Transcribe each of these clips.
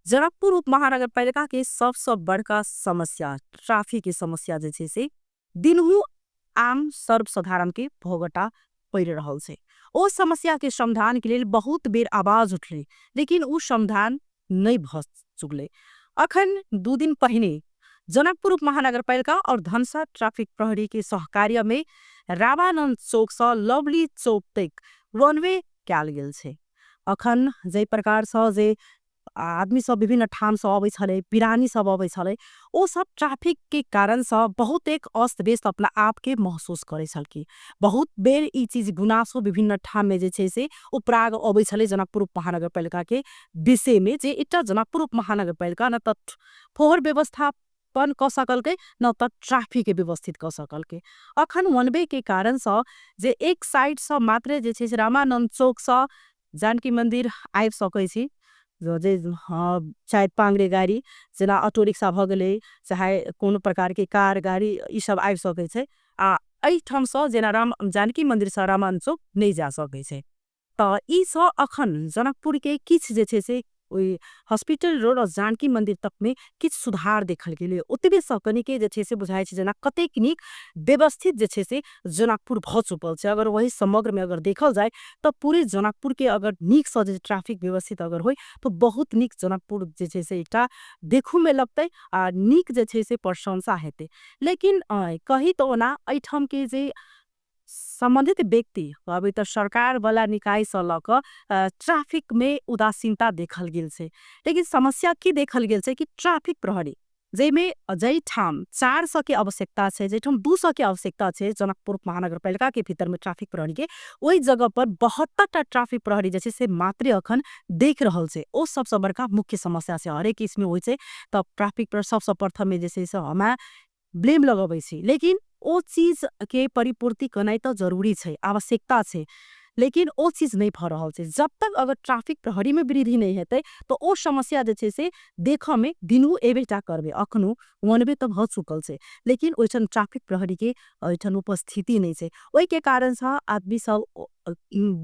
जनकपुर उप महानगरपालिका के सबसँ बड़का समस्या ट्रैफिक के समस्या जे छै से दिनहु आम सर्वसाधारण के भोगटा पड़ि रहल छै। ओ समस्या के समाधान के लेल बहुत बेर आवाज उठलै, लेकिन ओ समाधान नहि भऽ चुकलै। अखन 2 दिन पहिने जनकपुर उप महानगरपालिका और धनसा ट्रैफिक प्रहरी के सहकार्य में रामानंद चौक से लवली चौक तक वन वे कयल गेल छै। अखन जाहि प्रकार से जे आदमी सब विभिन्न ठाम से अबै छलै, पिरानी सब अबै छलै, ओ सब ट्रैफिक के कारण से बहुत एक अस्त व्यस्त अपना आप के महसूस करै छलखिन। बहुत बेर ई चीज गुनासो विभिन्न ठाम में जे छै से उपराग अबै छलै जनकपुर उप महानगरपालिका के विषय में, जे एकटा जनकपुर उप महानगरपालिका न तऽ फोहर व्यवस्थापन कऽ सकलकै न तऽ ट्रैफिक के व्यवस्थित कऽ सकलकै। अखन वन वे के कारण से जे एक साइड से मात्रे जे छै से रामानंद चौक से जानकी मंदिर आबि सकै छी, जे चाहे पांगरे गाड़ी जेना ऑटो रिक्शा भऽ गेलै, चाहे कोनो प्रकार के कार गाड़ी ई सब आबि सकै छै, आ एहिठाम से जेना राम जानकी मंदिर से रामानंद चौक नहि जा सकै छै। तऽ ई सब अखन जनकपुर के किछु जे छै से ओहि हॉस्पिटल रोड और जानकी मंदिर तक में किछु सुधार देखल गेलै। ओतबे से कनिके जे छै से बुझाइ छै जेना कतेक नीक व्यवस्थित जे छै से जनकपुर भऽ चुकल छै। अगर वही समग्र में अगर देखल जाय तऽ पूरे जनकपुर के अगर नीक से जे ट्रैफिक व्यवस्थित अगर होय तो बहुत नीक जनकपुर जे छै से एकटा देखू में लगतै आ नीक जे छै से प्रशंसा हेतै। लेकिन कही तऽ ओना एहिठाम के जे संबंधित व्यक्ति अभी तऽ सरकार वाला निकाय से लऽ कऽ ट्रैफिक में उदासीनता देखल गेल छै। लेकिन समस्या की देखल गेल छै कि ट्रैफिक प्रहरी जाहिमे जाहिठाम 400 के आवश्यकता छै, जाहिठाम 200 के आवश्यकता छै जनकपुर महानगरपालिका के भीतर में ट्रैफिक प्रहरी के, ओहि जगह पर 72टा ट्रैफिक प्रहरी जे छै से मात्रे अखन देख रहल छै। ओ सबसँ बड़का मुख्य समस्या छै। हरेक इसमे होइ छै तऽ ट्रैफिक पर सबसँ प्रथम जे छै से हमे ब्लेम लगबै छी, लेकिन ओ चीज के परिपूर्ति करनाइ तऽ जरूरी छै, आवश्यकता छै, लेकिन ओ चीज नहि भऽ रहल छै। जब तक अगर ट्रैफिक प्रहरी में वृद्धि नहि हेतै तऽ ओ समस्या जे छै से देखऽ में दिनहु एबेटा करबै। अखनो वन वे तऽ भऽ चुकल छै, लेकिन ओहिठाम ट्रैफिक प्रहरी के ओहिठाम उपस्थिति नहि छै। ओहिके कारण से आदमी सब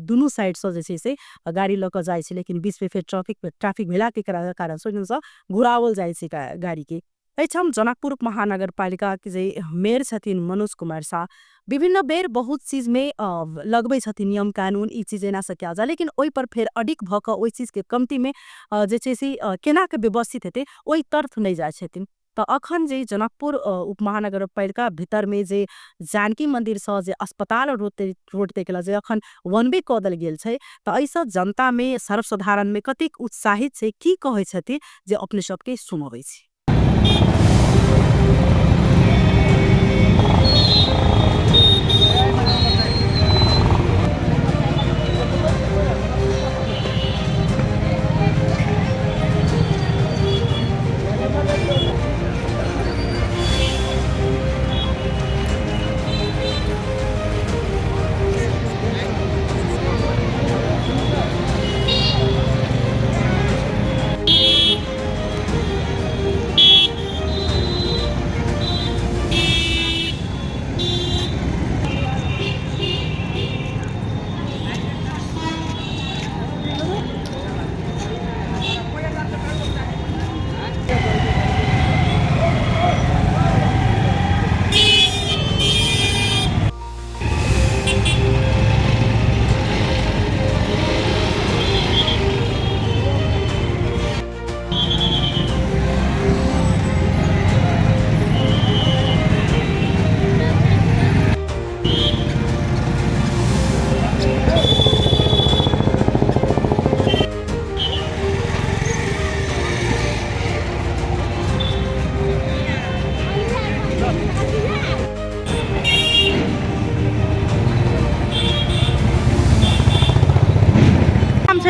दुनू साइड से जे छै से गाड़ी लऽ कऽ जाइ छै, लेकिन बीच में फेर ट्रैफिक भेला के कारण से ओहिठाम से घुराओल जाइ छै गाड़ी के। एहिठाम जनकपुर महानगरपालिका के जे मेयर छथिन मनोज कुमार शाह विभिन्न बेर बहुत चीज में लगबै छथिन नियम कानून, ई चीज एना से कयल जाय, लेकिन ओहि पर फेर अडिग भऽ कऽ ओहि चीज के कमती में जे छै से केना के व्यवस्थित हेतै ओहि तरफ नहि जाइ छथिन। तऽ अखन जे जनकपुर उप महानगरपालिका भीतर में जे जानकी मंदिर से जे अस्पताल रोड तक जे अखन वन वे कऽ देल गेल छै, तऽ एहिसँ जनता में सर्वसाधारण में कतेक उत्साहित छै, की कहै छथिन जे अपने सबके सुनबै छी।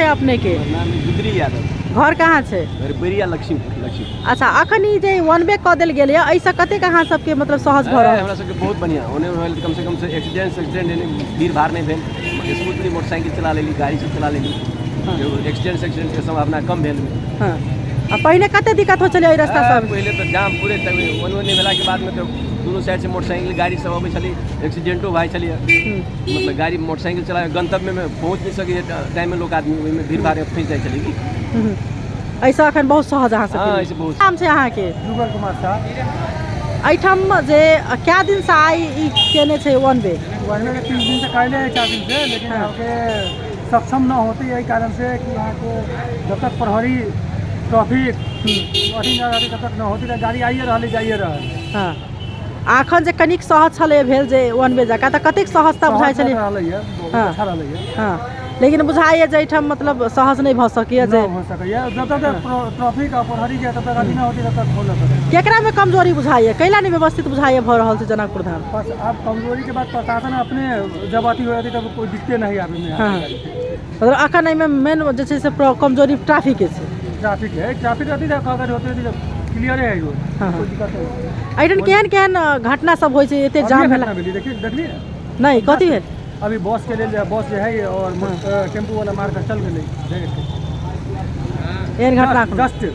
अपने के नाम गुदरी यादव। घर कहाँ छै? घर बैरिया लक्ष्मीपुर। लक्ष्मीपुर। अच्छा, अखन ई जे वन वे कऽ देल गेल यऽ, एहिसँ कतेक अहाँ सबके मतलब सहज भऽ रहल? हमरा सबके बहुत बढ़िआँ ओने भेल, कम से कम से एक्सीडेंट एक्सीडेंट नहीं, भीड़ भाड़ नहीं भेल, स्मूथली मोटरसाइकिल चला लेली, गाड़ी सब चला लेली, एक्सीडेंट एक्सीडेंट के संभावना कम भेल। हाँ। आ पहिले कते दिक्कत होइ छलै एहि रास्ता सब? पहिले तऽ जाम पूरे वन वे नहि भेलाके बादमे तऽ दुनू साइड से मोटरसाइकिल गाड़ी सब अबै छलै, एक्सीडेंटो भए छलै, मतलब गाड़ी मोटरसाइकिल चला गंतव्य में पहुँच नहीं सकै टाइम में लोग आदमी, ओहिमे भीड़ भाड़ फँसि जाइ छलै कि। एहिसँ एखन बहुत सहज अहाँ हँ, सबके एहिसँ बहुत नाम छै अहाँके? जुगल कुमार साह। एहिठाम जे कए दिनसँ आइ ई केने छै वन वे? वन वे के 3 दिन से कैले है, 4 दिन से, लेकिन यहाँ के सक्षम न होती यही कारण से कि यहाँ के जब तक प्रहरी ट्रैफिक अथी न रहती तब तक न होती, तो गाड़ी आइए रहल, जाइए रहल। हँ, आ एखन जे कनिक सहज छलै भेल जे वन वे जकाँ, तऽ कतेक सहजता बुझाइ छलै? रहलै है, बहुत अच्छा रहलै है। हँ, लेकिन बुझाइए जे एहिठाम मतलब सहज नहि भऽ सकैए जे न हो सकैए जब तक ट्रैफिक और प्रहरी के तब तक अथी न होती तब तक हो न सके। केकरामे कमजोरी बुझाइए, कैला नहि व्यवस्थित बुझाइए भऽ रहल छै जनकपुर धाम? बस आब कमजोरी के बाद प्रशासन अपने जब अथी हो जाती तब कोई दिक्कते नहीं आबे में। मतलब एखन एहिमे मेन जे छै से कमजोरी ट्रैफिके छै। ट्रैफिक है, ट्रैफिक रहती तब अगर होते तब क्लियर है रोड, कोई दिक्कत नहीं। एहिठाम केहन केहन घटना सब होइ छै एते जाम अभिये भेला? घटना भेली, देखिए, देखलिए? नहि, कथी भेल? अभी बस के लेल बस जे है और टेम्पू वाला मार कर चल गेलै। एहन घटना जस्ट,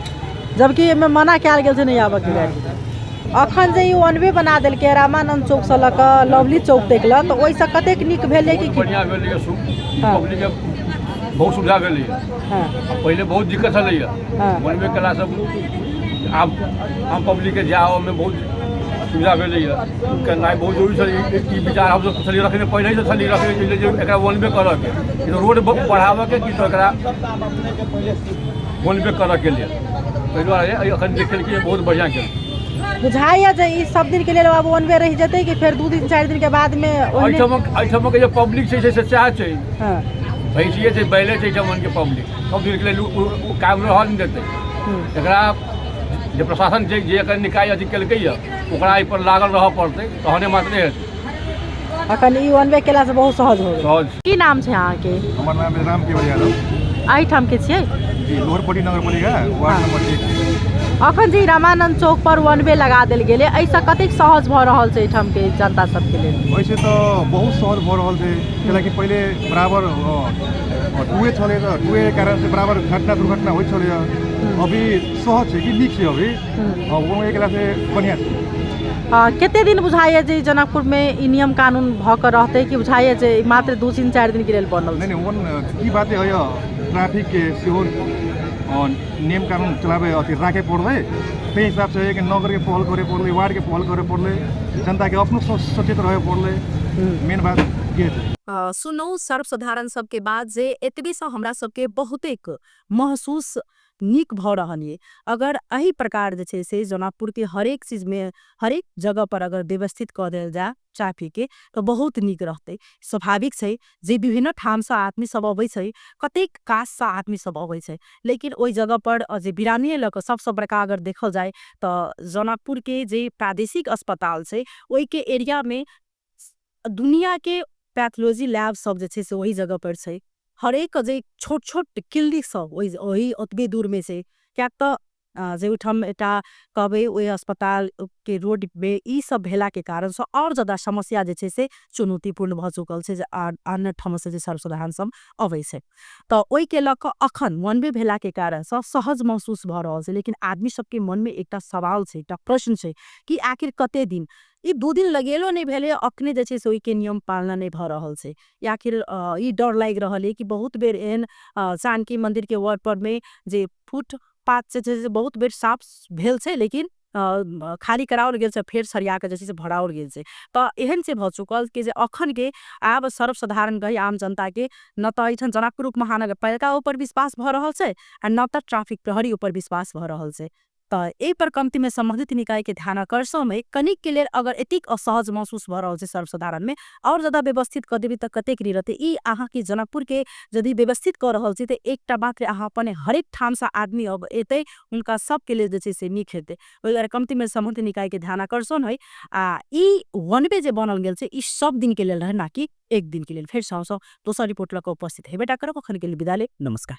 जबकि एहिमे मना कयल गेल छै नहि आबऽके गाड़ी। अखन जे ई वन वे बना देलकै रामानन्द चौकसँ लऽ कऽ लवली चौक तक लऽ, तऽ ओहिसँ कतेक नीक भेलै कि? बढ़िआँ भेलैए, पब्लिकके बहुत सुविधा भेलैए। पहिले बहुत दिक्कत छलैए। वन वे केलासँ आब आम पब्लिकके जाय आबऽमे बहुत सुविधा भेलैए। केनाइ बहुत जरूरी छलै। ई विचार हमसभ छलियै रखने, पहिलेसँ छलियै रखने जे एकरा वन वे करऽके, रोड बढ़ाबऽके कि तऽ एकरा वन वे करऽके लेल। ताहि दुआरे एखन जे केलकै बहुत बढ़िआँ केलकै। बुझाइए जे ई सब दिनके लेल आब वन वे रहि जेतै कि फेर 2 दिन 4 दिनके बादमे ओहने? एहिठामक जे पब्लिक छै से चाह छै, भैंसिए छै, बैले छै। एहिठामके पब्लिक सब दिनके लेल ओ काम रहऽ नहि देतै। एकरा जे प्रशासन छै, जे एकर निकाय अथी केलकैए, ओकरा एहिपर लागल रहऽ पड़तै, तहने मात्रे हेतै। अखन ई वन वे केलासँ बहुत सहज हो गेल। सहज। की नाम छै अहाँके? हमर नाम है राम केवल यादव। एहिठामके छियै? जी, लोहरपट्टी नगर पालिका, वार्ड नंबर 1। अखन जे ई रामानन्द चौक पर वन वे लगा देल गेलै, एहिसँ कतेक सहज भऽ रहल छै एहिठामके जनता सबके लेल? वैसे तऽ बहुत सहज भऽ रहल छै, कैलाकि पहिले बराबर टुए छलै, तऽ टुए कारण से बराबर घटना दुर्घटना होइत छलै। अभी सहज छै कि नीक छै, अभी वन वे केलासँ बढ़िआँ छै। कते दिन बुझाइए जे जनकपुरमे ई नियम कानून भऽ कऽ रहतै, कि बुझाइए जे ई मात्र 2 दिन 4 दिनके लेल बनल नहि छै? नहि, वन की बात है, ट्रैफिकके सेहो नियम कानून चलाबै अथी राखे पड़लै। ताहि हिसाबसँ है कि नगरके पहल करे पड़लै, वार्डके पहल करे पड़लै, जनताके अपनो सचेत रहे पड़लै। मेन बात के छै। सुनू सर्वसाधारण सबके बात जे एतबेसँ हमरा सबके बहुतेक महसूस नीक भऽ रहल ये। अगर एहि प्रकार जे छै से जनकपुरके हरेक चीजमे हरेक जगह पर अगर व्यवस्थित कऽ देल जाय ट्रैफिकके तऽ बहुत नीक रहतै। स्वाभाविक छै जे विभिन्न ठामसँ आदमी सब अबै छै, कतेक काजसँ आदमी सब अबै छै, लेकिन ओहि जगह पर जे बिरानीए लऽ कऽ सबसँ बड़का अगर देखल जाय तऽ जनकपुरके जे प्रादेशिक अस्पताल छै, ओहिके एरियामे दुनियाके पैथोलॉजी लैब सब जे छै से ओहि जगह पर छै। हरेक जे छोट छोट क्लिनिक सब ओहि ओतबे दूरमे छै, किएक तऽ जे ओहिठाम एकटा कहबै ओहि अस्पतालके रोडमे ई सब भेलाके कारणसँ आओर ज्यादा समस्या जे छै से चुनौतीपूर्ण भऽ चुकल छै जे अन्य ठामसँ जे सर्वसाधारण सब अबै छै। तऽ ओहिके लऽ कऽ अखन वन वे भेलाके कारणसँ सहज महसूस भऽ रहल छै, लेकिन आदमी सबके मनमे एकटा सवाल छै, एकटा प्रश्न छै कि आखिर कते दिन? ई 2 दिन लगेलो नहि भेलै, अखने जे छै से ओहिके नियम पालना नहि भऽ रहल छै। या आखिर ई डर लागि रहल अइ कि बहुत बेर एहन जानकी मन्दिरके वार्ड परमे जे फुटपाथ जे छै से बहुत बेर साफ भेल छै, लेकिन खाली कराओल गेल छै, फेर सरिया कऽ जे छै से भराओल गेल छै। तऽ एहन से भऽ चुकल कि जे अखनके आब सर्वसाधारण कही आम जनताके न तऽ एहिठाम जनकपुर उप महानगरपालिका ऊपर विश्वास भऽ रहल छै आ न तऽ ट्रैफिक प्रहरी ऊपर विश्वास भऽ रहल छै। तऽ एहि पर कम्तीमे सम्बन्धित निकायके ध्यान आकर्षण है। कनिकके लेल अगर एतेक असहज महसूस भऽ रहल छै सर्वसाधारणमे, आओर ज्यादा व्यवस्थित कऽ देबै तऽ कतेक नीक रहतै। ई अहाँके जनकपुरके यदि व्यवस्थित कऽ रहल छी तऽ एकटा मात्र अहाँ अपन हरेक ठामसँ आदमी अब एतै, हुनका सबके लेल जे छै से नीक हेतै। ओहि दुआरे कम्तीमे सम्बन्धित निकायके ध्यान आकर्षण है आ ई वन वे जे बनल गेल छै ई सब दिनके लेल रहे, ना कि एक दिनके लेल। फेर हमसब दोसर रिपोर्ट लऽ कऽ उपस्थित हेबेटा करब। अखनके लेल विदा ले, नमस्कार।